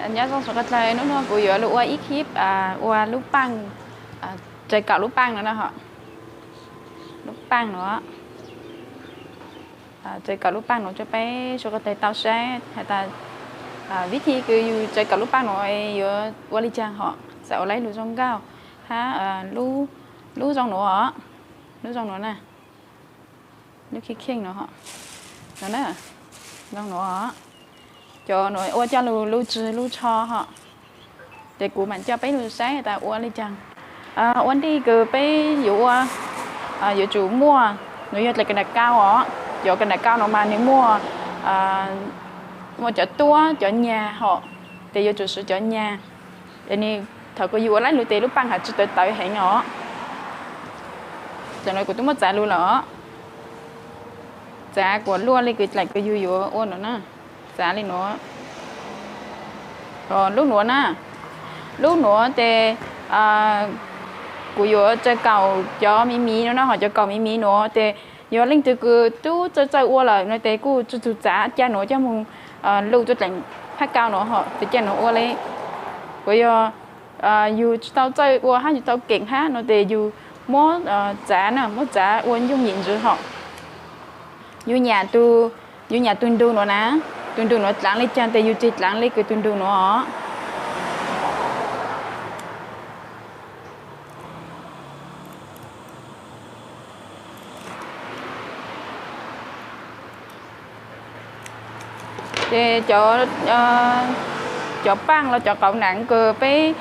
Nyob zoo sawv daws, hnub no kuv yuav los ua ib khib ua lub paaj, tsawv kaum lub paaj no na ho. Lub paaj no, tsawv kaum lub paaj no rua peb sawv daws tau saib has tas vib thi kws yus tsawv kaum lub paaj no yuav ua li caag ho, txawm ua laib lug zoo nkauj hab lub zoo nuav, lub zoo nuav na, lub kheej kheej no, no na, zoo nuav. Cov nuav ua coj lug lub tswg lub tsho ho. Ces kuv mam coj peb lug saib tas ua li caag. Ua ntej kws peb yuav ua, yuav tsum muaj, nuav yog dlaim kas nas kaus os. Cov kas nas kaus no mas nwg muaj, muaj cov tuab cov nyag ho, ces yuav tsum swv cov nyag. Es nwg thaum kws yus ua laib lug tes lub paaj has tsi tawv tawv heev os. Tam no kuv twb muab txav lug lawm os. Txav kuas luaj li kws dlaim kws yug yuav ua no na. Txav li no. Lub nuav na, lub nuav tes kuv yuav tsawv kaum cov miv miv no na ho, cov kaum miv miv nuav tes yog leej twg kws tub txawj txawj ua lawm no tes kuj tsi txug txav, ca nuav coj moog luj rua dlaim phab kaus no ho tes ca nuav ua li. Kuas yog yug tsi tau txawj ua hab yug tau keem hab no tes yug muab txav na, muab txav ua yooj yim ntsws ho. Yug nyam, yug nyam tug ntug nuav na, tug ntug nuav dlaav li caag tes yug tseg dlaav li kws tug ntug nuav os. Ces cov paaj los cov qauv naav kws peb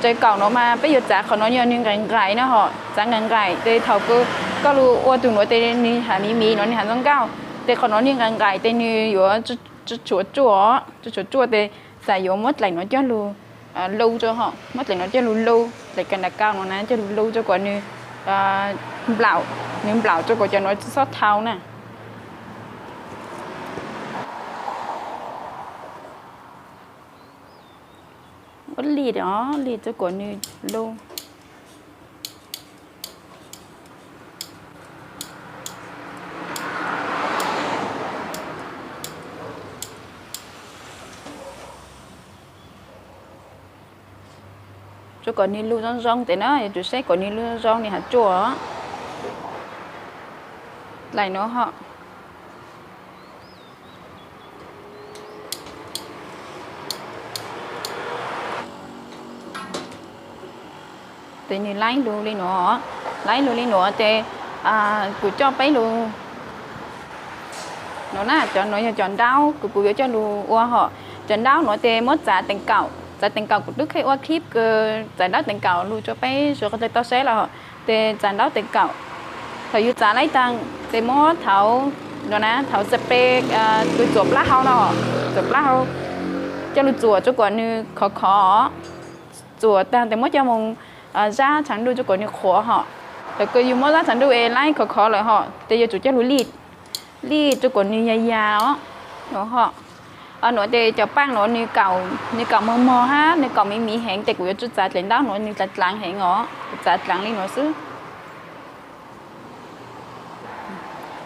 tsawv kaum no mas peb yuav txav qhov no yog nwg nqaim nqaim na ho, txav nqaim nqaim tes thaum kws koj lug ua tug nuav tes nwg has miv miv no nwg has zoo nkauj. Tes qhov no nwg nqaim nqaim tes nwg yuav tsi tshuav tsuaj, tsi tshuav tsuaj tes txawm yuav muab dlaim no coj lug luj rua ho, muab dlaim no coj lug luj, dlaim kas nas kaus no na coj lug luj rua kuas nwg nplaum, nwg nplaum rua kuas cov nuav tsi xob thau na. Muab lij os, lij rua kuas nwg luj. Rua kuas nwg luj zoo zoo tes na, yuav tsum saib kuas nwg luj zoo zoo nwg has tsuaj. Dlaim no ho. Tes nwg laib lug li nuav, laib lug li nuav tes kuv coj peb lug no na, cov nuav yog cov nraub kws kuv yuav coj lug ua ho. Cov nraub nuav tes muab txav teev kaum, txav teev kaum kuv tub kheev ua clip kws txav nraub teev kaum lug rua peb sawv daws tau saib lawm ho. Tes txav nraub teev kaum, thaum yug txav laib taag tes muab thaum no na, thaum spray kws txuam plab hau no, txuam plab hau, coj lug txuam rua kuas nwg khov khov. Txuam taag tes muab coj moog zab tshav ntuj rua kuas nwg qhuav ho. Thaum kws yug muab zab tshav ntuj es laib khov khov lawm ho tes yuav tsum coj lug lij, lij rua kuas nwg ya ya os. Nuav ho, nuav tes cov paaj nuav nwg kaum mog mog hab nwg kaum miv miv heev tes kuv yuav tsi txav dlaim ntaub nuav, nwg dlav dlaav heev os, kuv txav dlaav li nuav xwb.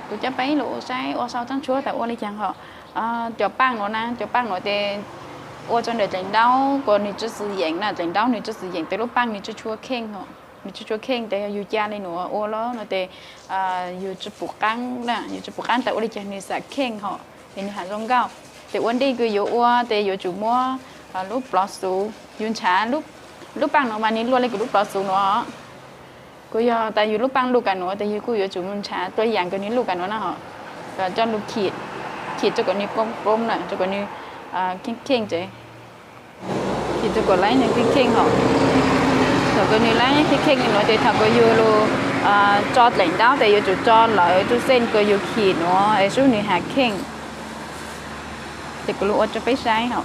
Kuv coj peb lug ua saib ua sau tsaab tshuab tas ua li caag ho. Cov paaj nuav na, cov paaj nuav tes ua rua ntawm dlaim ntaub kuas nwg tsi xwm yeem na, dlaim ntaub nwg tsi xwm yeem tes lub paaj nwg tsi tshua kheej ho. Nwg tsi tshua kheej tes yog yug ca li nuav ua lawm no tes yug tsi pum qaab na, yug tsi pum qaab tas ua li caag nwg xam kheej ho, tes nwg has zoo nkauj. Tes ua ntej kws yuav ua tes yuav tsum muab lub plov xuv, yug nrhav lub paaj nuav mas nwg luaj li kuv lub plov xuv nuav. Kuj yog tas yug lub paaj luj kawg nuav tes yug kuj yuav tsum mus nrhav tuab yaam kws nwg luj kawg nuav na ho, coj lug khim, khim rua kuas nwg poob poob na, rua kuas nwg kheej kheej tes, khim rua kuas laib nwg kheej kheej ho. Thaum kws nwg laib kheej kheej nuav tes thaum kws yug lug tso dlaim ntaub tes yuav tsum tso lawv tug xeej kws yug khim nuav es sub nwg has kheej. Tes kuv lug ua rua peb saib ho.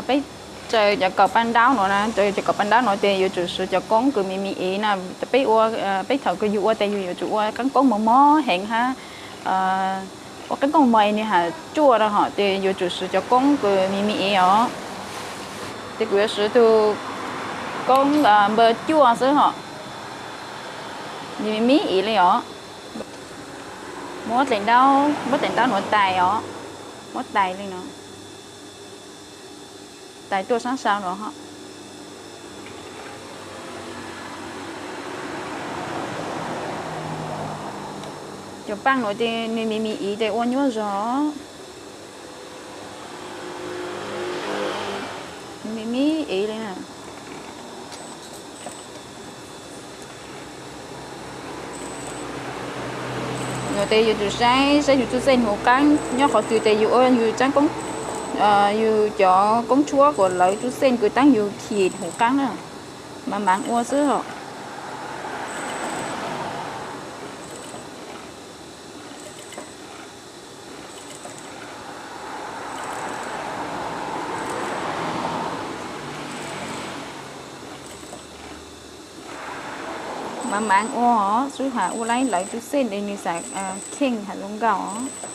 Peb tsaws cov kaum paaj ntaub nuav na, tsaws cov kaum paaj ntaub nuav tes yuav tsum swv cov koob kws miv miv iv na. Peb ua, peb thaum kws yug ua tes yug yuav tsum ua qaab koob mog mog heev hab ua qaab koob mog es nwg has tsuaj rua ho tes yuav tsum swv cov koob kws miv miv iv os. Tes kuv yuav swv tug koob npawg cuaj xwb ho, miv miv iv li os. Muab dlaim ntaub, muab dlaim ntaub nuav tais os, muab tais li no. tais tuaj sab sau no. Cov paaj nuav ces nws me me ib ces ua nyuaj zog. Me me ib li na. Nuav tes yus tsum saib, saib yus txuj xeej huv qaab nyob qhov twg tes yus ua yus tsaab koob, yus cov koob tshuab kuas lawv txuj xeej kws taab yus khi huv qaab na, mas maav ua xwb os. Mas maav ua os, xwb has ua laib lawv txuj xeej es nws xav kheej has zoo nkaus.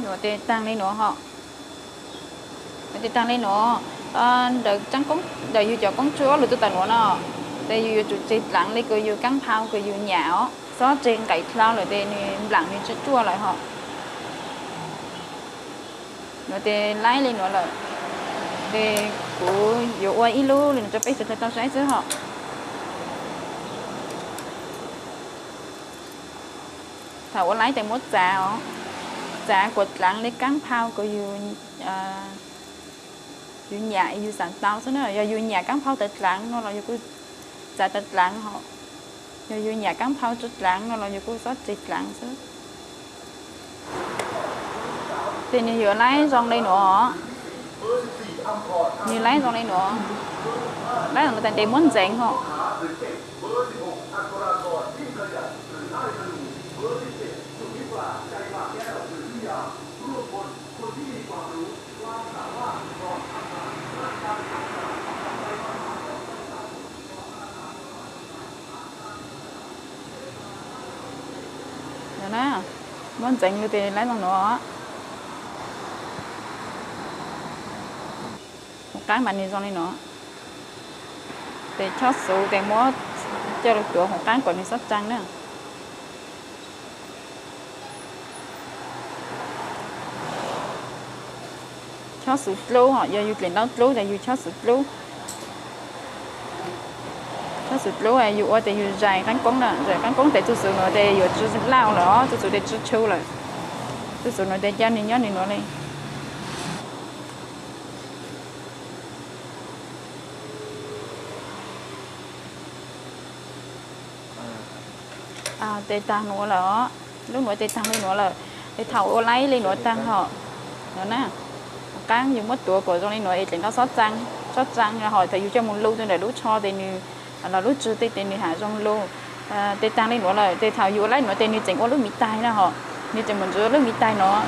Nuav tes taag le nuav hos. Nuav tes taag le nuav, ntawm yus cov koob tshuab lug tuaj tawm nuav no, tes yus yuav tsum tseg dlav le kws yus kaab phau kws yus nyam os, xob tseg nqaim dlhau lawm tes nws nplaam nws tsi tsuaj lawm hos. Nuav tes laib le nuav lawm, tes kuv yuav ua ib lub le nuav rua peb sawv dlawg tau saib xwb hos. Thaum ua laib tes muab txav os, txav kuas dlav le kaab phau kws yus nyam yus xaav tau xwb na. Yog yus nyam kaab phau tawv dlav no los yus kuj txav tawv dlav hos, yog yus nyam kaab phau tsi dlav no los yus kuj xob tseg dlav xwb. Tes nws yuav laib zoo le nuav, nws laib zoo le nuav, laib zoo le tas tes muab ntxeev hos. Muab ntxeev lug tes laib zoo nuav. Huv qaab mas nws zoo le nuav. Tes chob xuv tes muab coj lug tuav huv qaab kom nws xob tsaa na. Chob xuv dlub hos, yog yus dlaim ntaub dlub tas yus chob xuv dlub. Chob xuv dlub yus ua tes yus zais qaab koob na, zais qaab koob tes txuj xuv nuav tes yuav tsi lauj lawm os, txuj xuv tes tsi tshu lawm. Txuj xuv nuav tes ca nws nyob nws nuav le. Tes taag nuav lawm os, lub nuav tes taag le nuav lawm. Tes thaum ua laib le nuav taag hos, nuav na, qaab yus muab tuav kom zoo le nuav es dlaim ntaub xob tsaa, xob tsaa hos thaum yus coj moog lug rua ntawm lub tsho tes nws, los lub tswg tej tes nws has zoo lug. Tes taag le nuav lawm tes thaum yus ua laib nuav tes nws tseem ua lub miv tais na hos, nws tseem mus ntsuav lub miv tais nuav.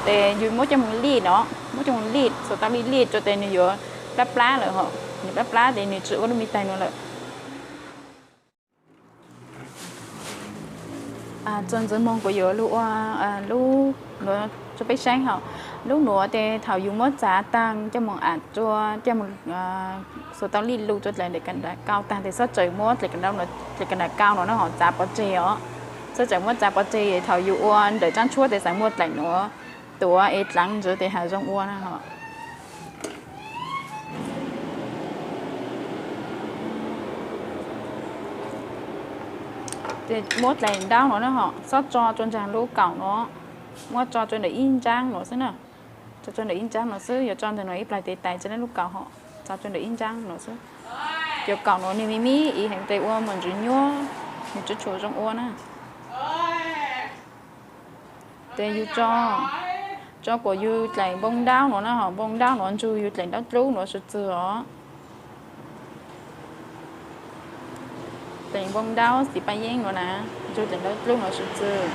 Tes yus muab coj moog lij no, muab coj moog lij, xuas tau lij lij rua tes nws yuav plab plab lawm hos, nws plab plab tes nws tsi ua lub miv tais nuav lawm. Txuas ntxiv moog kuv yuav lug ua lub nuav rua peb saib hos. Lub nuav tes thaum yus muab txav taag coj moog am rua, coj moog xuas tau lij lug rua dlaim ntaim ka nram kau taag tes xob txawm muab dlaim ka nram kau nuav na hos txav pov tseg os. Xob txawm muab txav pov tseg, thaum yus ua ntawm tsaab tshuab tes xaav muaj dlaim nuav tuav es dlav ntsuav tes has zoo ua na hos. Tes muab dlaim ntaub nuav na hos xob tso rua ntsaag lub kaum nuav, muab tso rua ntawm ib ntsaab nuav xwb na. Tso rua ntawm ib ntsaab nuav xwb, yuav tso ntawm nuav ib plag tes tais tsi lub kaum hos, tso rua ntawm ib ntsaab nuav xwb. Cov kaum nuav nws me me ib heev tes ua moog ntsws nyuab, nws tsi tshua zoo ua na. Tes yus tso, tso kuas yus dlaim npoo ntaub nuav na hos, npoo ntaub nuav ntsug yus dlaim ntaub dlub nuav suav txwg os. Dlaim npoo ntaub xim paj yeeb nuav na, ntsug dlaim ntaub dlub nuav suav txwg.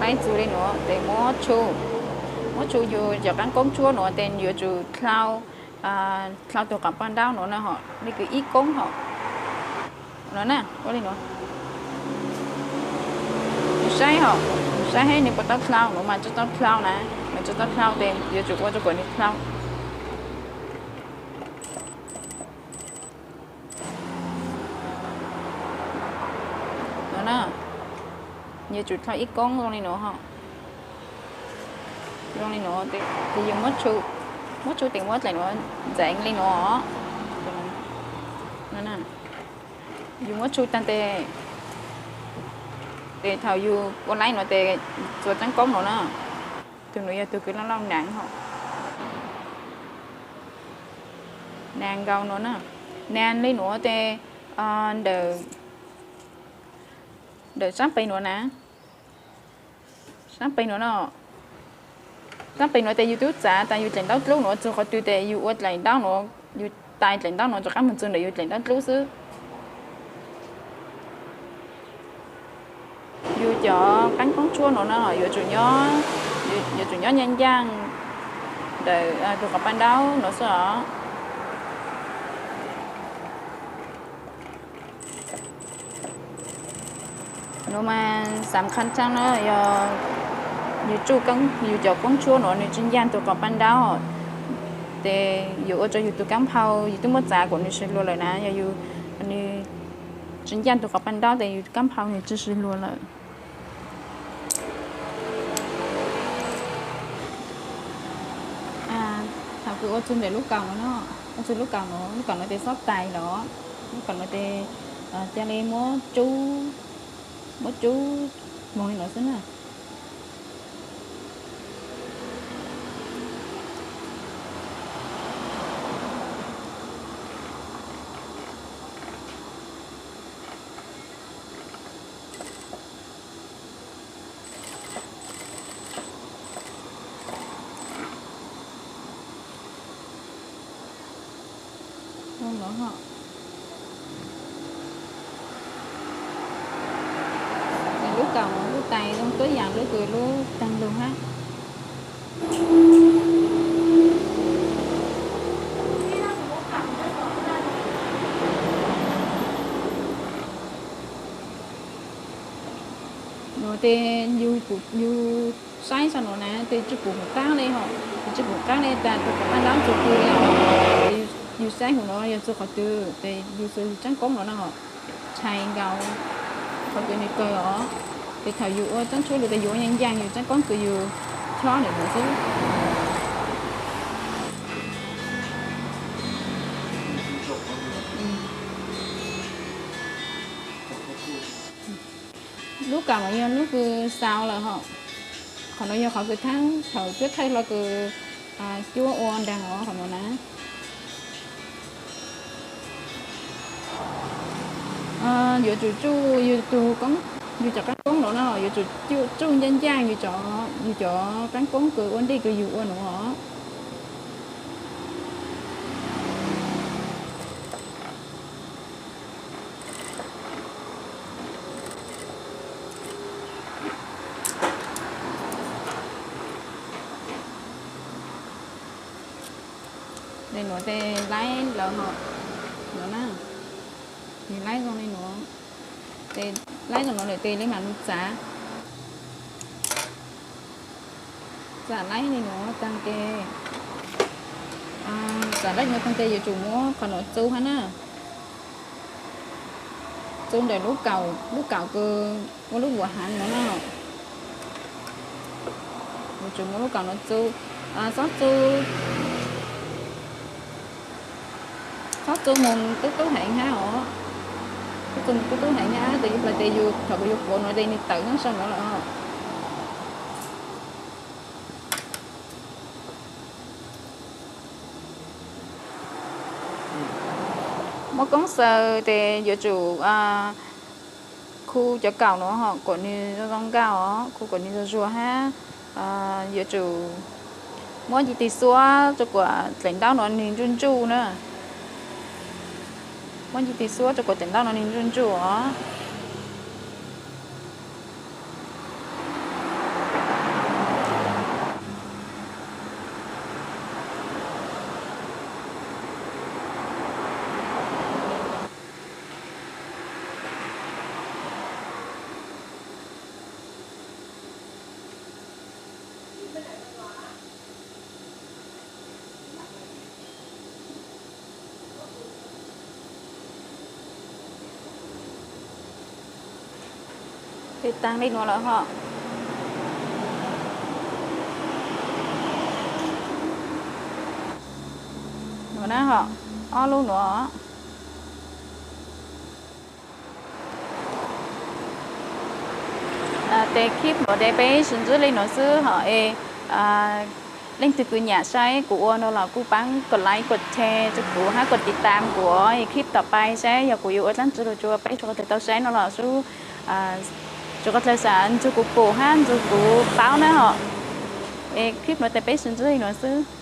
Laib txug li nuav tes muab tshu, muab tshu yug cov qaab koob tshuab nuav tes yuav tsum dlhau, dlhau tug qaam paj ntaub nuav na, hom li kws ib koob hom. Nuav na, ua li nuav. Nws saib hom, nws saib seb nws puas tau dlhau, nuav mas tsi tau dlhau na, mas tsi tau dlhau tes yuav tsum ua rua kom nws dlhau. Nuav na, yuav tsum dlhau ib koob zoo li nuav hom. Zoo li nuav, tes yug muab tshu, muab tshu tes muab dlaim nuav ntxeev li nuav. Yug muab tshu taag tes, tes thaum yug ua laib nuav tes txua tsaab koob nuav na. Tug nuav yog tug kws loj loj naav hom, naav nkaus nuav na. Naav li nuav tes ntawm saab pem nuav na, saab pem nuav no, saab pem nuav tes yug tub txav tas yug dlaim ntaub dlub nuav txug qhov twg tes yug ua dlaim ntaub nuav, yug tais dlaim ntaub nuav rov qaab moog txug ntawm yug dlaim ntaub dlub xwb. Yug cov qaab koob tshuab nuav no yuav tsum nyob, yuav tsum nyob ncaaj ncaaj ntawm tug qaam paj ntaub nuav xwb os. Nuav mas xam khas tshaj na yog yug tsuj, yug cov koob tshuab nuav nws tsi ncaaj tug qaam paj ntaub, tes yuav ua rua yug tug kaab phau yug twb muab txav kom nws sw luag lawm na, yog yug nws tsi ncaaj tug qaam paj ntaub tes yug kaab phau nws tsi sw luag lawm. Thaum kws ua txug ntawm lub kaum nuav, ua txug lub kaum nuav, lub kaum nuav tes xob tais los, lub kaum nuav tes ca le muab tsub, muab tsub moog li nuav xwb na. Lub kaum nuav lub tais zoo tuab yaam lub kws lub taag lug hab. Nuav tes yug saib sau nuav na tes tsi pum qaab le hom, tsi pum qaab le tas tug qaam paj ntaub txug twg le hom. Yug saib huv nuav yog txug qhov twg tes yug txug yug tsaab koob nuav na hom, tshai nkaus qhov kws nws kawg os. Tes thaum yug ua tsaab tshuab lug tes yug ua ncaaj ncaaj yug tsaab koob kws yug chob ntawm nuav xwb. Lub kaum nuav yog lub kws xaus lawm hom. Qhov nuav yog qhov kws thaab thaum cuab thawj hlo kws cuab ua nraag os qhov nuav na. Yuav tsum tsuj yug tug, yug cov qaab koob nuav na yuav tsum tsuj ncaaj ncaaj yug cov, yug cov qaab koob kws ua ntej kws yug ua nuav os. Tes nuav tes laib lawm hom, nuav na, tes laib zoo li nuav, tes laib zoo nuav lawm tes le maam lug txav, txav laib li nuav taag tes, txav laib nuav taag tes yuav tsum muab qhov nuav txu hab na. Txu ntawm lub kaum, lub kaum kws ua lub vuam hav nuav na. Yuav tsum muab lub kaum nuav txu, xob txu, xob txu moog tub tub heev hab os. Xob txu moog tub tub heev hab tes ib plag tes yug thaum kws yug puav nuav tes nws tawm nyob sau nuav lawm os. Muab koob xaws tes yuav tsum khu cov kaum nuav hom kom nws zoo zoo nkauj os, khu kom nws zuag zuag hab yuav tsum muab nce tig xuab rua kuas dlaim ntaub nuav nws ntsuj ntsuj na. Muab nce tig xuab rua kuas dlaim ntaub nuav nws ntsuj ntsuj os. Tiv tas li nuav lawm hos. Nuav na hos, ob lub nuav. Tes khib nuav tes peb sib ntsib li nuav xwb hos es leej twg kws nyam saib kuv ua no los kuj paab kov like kov share rua kuv hab kov tiv tas kuv es khib tom pais saib yog kuv yuav ua dlaab tsi lug rua peb tsoom kwv tij tau saib no los sub tsoom kwv tij xav nrug kuv pum hab nrug kuv paub na hos. Es khib nuav tes peb sib ntsib li nuav xwb.